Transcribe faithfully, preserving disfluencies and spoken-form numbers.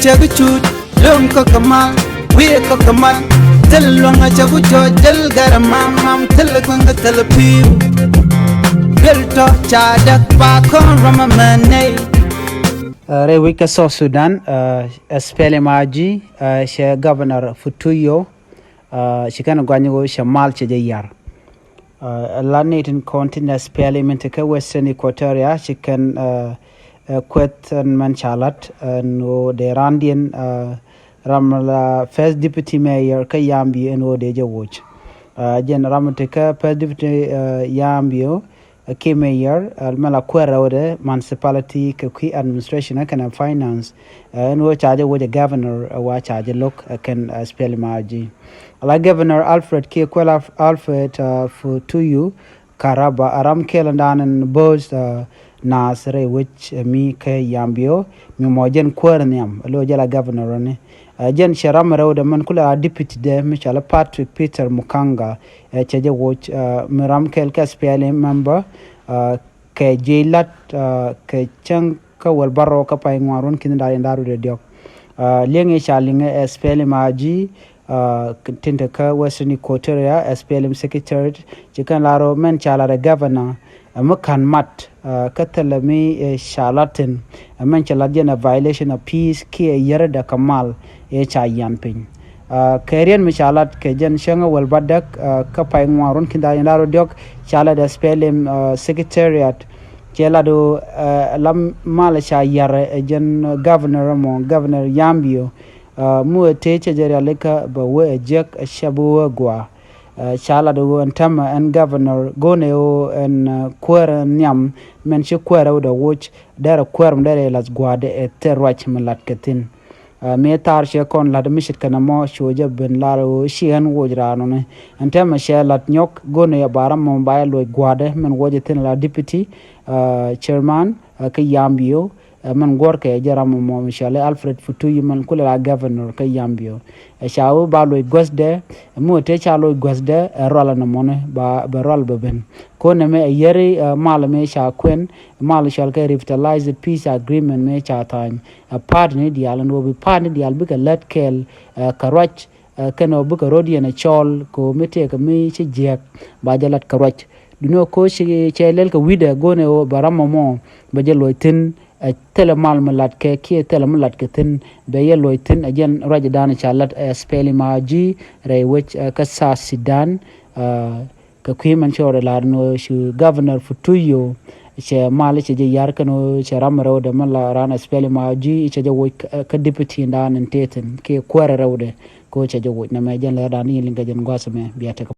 Cɛ bi cuut luɔ̱ŋ kä kɛ mal, wi̱i̱ kä kɛ mal. Thil luɔ̱ŋ a cɛ bi jɔɔc, thil gɛr a mam mam, thil kueŋ kä thil pi̱i̱m. Thil tɔ ca däk pa kɔn ram a mɛ nɛy. Rɛy wec kä South Sudan, SPLM-IG, cɛ Governor Futuyo, ci kɛn guany ɣöö cɛ mal cɛ jɛ yar. Ɛ la ni tin kɔn tin SPLM in te kä Western Equatoria, ci kɛn kueth ɛn mɛn ca lat ɛn ɣöö dee raandiɛn, ram la first deputy mayor kä Yambio ɛn ɣöö dee jɛ woc. Jɛn ram te kä first deputy Yambio, ɛ kiɛ mayor, ɛ mɛ la kuɛɛr rɛwdɛ municipality kɛ kui̱ administration ɛ kɛnɛ finance, ɛ ɛn ɣöö ca jɛ woc ɛ governor ɛ wa ca jɛ lo̱k ɛ kɛn SPLM-IG. Ala Governor Alfred Kiir Kuel Alfred Futuyu Karaba, a ram kɛl in dan in bo̱o̱th naath rɛy wec mi kä Yambio, mi mɔ jɛn kuäär nhiam, a lo̱ jɛ la governor ni. Jɛn cɛ ram rɛwdɛ mɛn kulɛ a deputy dɛ mi cɔal Patrick Peter Mukanga, cɛ jɛ woc, mi ram kɛl kɛ SPLM member, kɛ jiɛc lat kɛ cäŋ kä wäl bärɔw kä pay ŋuan ruɔ̱n ki̱n da̱r in da̱r rɛwdɛ diɔ̱k. Liɛŋ i̱ ca liŋ ɛ SPLM-IG, tin te kä Western Equatoria, SPLM Secretariat, ci kɛn lar ɣöö mɛn ca lat ɛ governor ɛ mi ka̱n mat kä thilɛ mi ca lat thi̱n, ɛ mɛn ca lat jɛn ɛ violation of peace kiɛ yärädɛ kɛ mal ëë ca yian piny. Kɛ riɛn mi ca lat kɛ jɛn cäŋ ɛ wäl bädäk kä pay ŋuan ruɔ̱n ki̱n da̱r in da̱r rɛwdɛ diɔ̱k, ca lat ɛ SPLM Secretariat, cɛ lat ɣöö la mal ca yar ɛ jɛn governor ɛmɔ, governor Yambio, mi wee tëë cɛ jɛ rialikä bɛ wee ɛ jiäk ɛ cɛ bi wee gua̱a̱. Ca lat ɣöö ɛn täämɛ ɛn governor go̱o̱nɛ ɣöö ɛn kuäär nhiam mɛn ci kuäär rɛwdɛ woc, derɛ kuäär mi derɛ lath gua̱a̱dɛ ɛ thil ruac mi lat kɛ thi̱n. Mi thaar cɛ kɔn la̱t mi ce̱tkɛ nɔmɔ, cu jɛ ben lar ɣöö ci ɣän woc raan ɔni. Ɛn täämɛ cɛ la̱t nyɔk, go̱o̱nɛ yɛ ba ram mɔ ba yɛ loc gua̱a̱dɛ mɛn woc ɛ thi̱n la deputy chairman kä Yambio, mɛn guɔ̱rkɛ jɛ ram mɔ mi cɔal i̱ Alfred Futuyu mɛn kulɛ la governor kä Yambio. Ɛ ca wä ba loc guäthdɛ, mi wä te ca loc guäthdɛ, ɛ rual ɛn ɛmɔni ba bɛ rual bɛ ben. Ko̱n ɛmɛ ɛ yɛri mal mi ca kuɛn, mal cɔal kɛ revitalized peace agreement mi ca tha̱a̱ny. Ɛ pa̱a̱t ni diaal ɛn ɣöö bi pa̱a̱t ni diaal bikɛ lät kɛɛl kɛ ruac, kɛn ɣöö bikɛ ro̱d yɛn ɛ cɔɔl kɛ ɣöö mi tëëkɛ mi ci jiääk ba jɛ lat kɛ ruac. Duŋni ɣöö ko̱ ci cɛ lɛl kɛ wi̱cdɛ go̱o̱nɛ ɣöö bɛ ram mɔmɔ bɛ jɛ luɔc thi̱n, ɛ thilɛ mal mi latkɛ kiɛ thilɛ mi latkɛ thi̱n bɛ yɛ luɔc thi̱n. Ɛ jɛn ruacdan ca lat ɛ SPLM-IG rɛy wec kä South Sudan. Kɛ kui̱ mɛn cɔɔr ɛ la̱r ni ɣöö ci governor Futuyo cɛ mal cɛ jɛ yar kɛn ɣöö cɛ ram rɛwdɛ mi la raan SPLM-IG cɛ jɛ woc kä deputy dan in tëë thi̱n kiɛ kuäär rɛwdɛ kɛ ɣöö cɛ jɛ woc. Nɛmɛ jɛn lɛrdan in liŋ kɛ jɛn gua̱a̱th ɛmɛ bia tekɛ